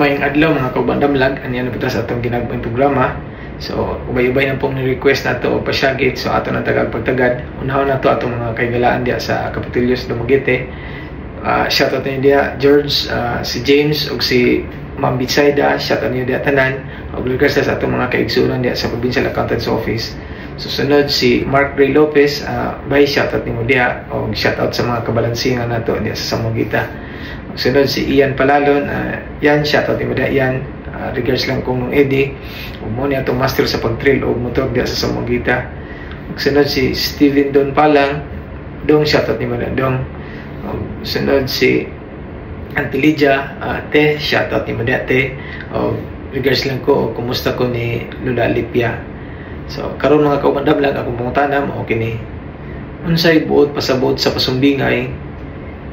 Maayong adlaw, mga kauban damlag, aniya na sa atong ginagmayng programa. So, ubay-ubay na pong ni-request nato og pasyagit. So, ato nang tagag pagtagad. Unahon nato atong mga kaigalaan diya sa Kapitolios Dumaguete. Shout out niyo diya George, si James ug si Ma'am Bitsaida, shout out niyo diya tanan. Ug request sa atong mga kaigsuonan diya sa Provincial Accountant's Office. Susunod si Mark Ray Lopez, bye, shout out nimo diya og shout out sa mga kabalansingan nato diya sa Zamboanguita. Sunod si Ian Palalon, yan, shout out nimo diya Ian. Regards lang kong Eddie. Ug mo ni atong master sa pag-trail og motor diya sa Zamboanguita. Sunod si Steven Don Palang, dong, shout out nimo diya dong. Ug sunod si Auntie Lydia, te, shout out nimo diya te. Og regards lang ko, kumusta ko ni Lula Lipia. So, karon, mga kauban damlag, akong pangutana mao kini. Unsay buot pasabot sa pasumbingay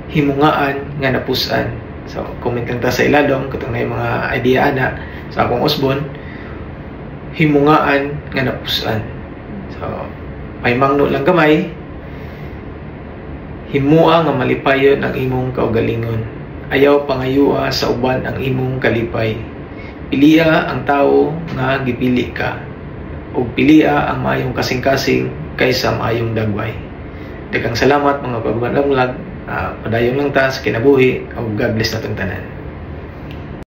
"himungaan nga napusan"? So, comment lang ta sa ilalom katong na mga idea ana sa akong usbon, "himungaan nga napusan". So, pahimangno lang gamay, himua nga malipayon ang imong kaugalingon. Ayaw pangayua sa uban ang imong kalipay. Pilia ang tawo nga gipili ka ug pilia ang maayong kasing-kasing kaysa maayong dagway. Daghang salamat, mga kauban damlag. Padayon lang ta sa kinabuhi ug God bless natong tanan.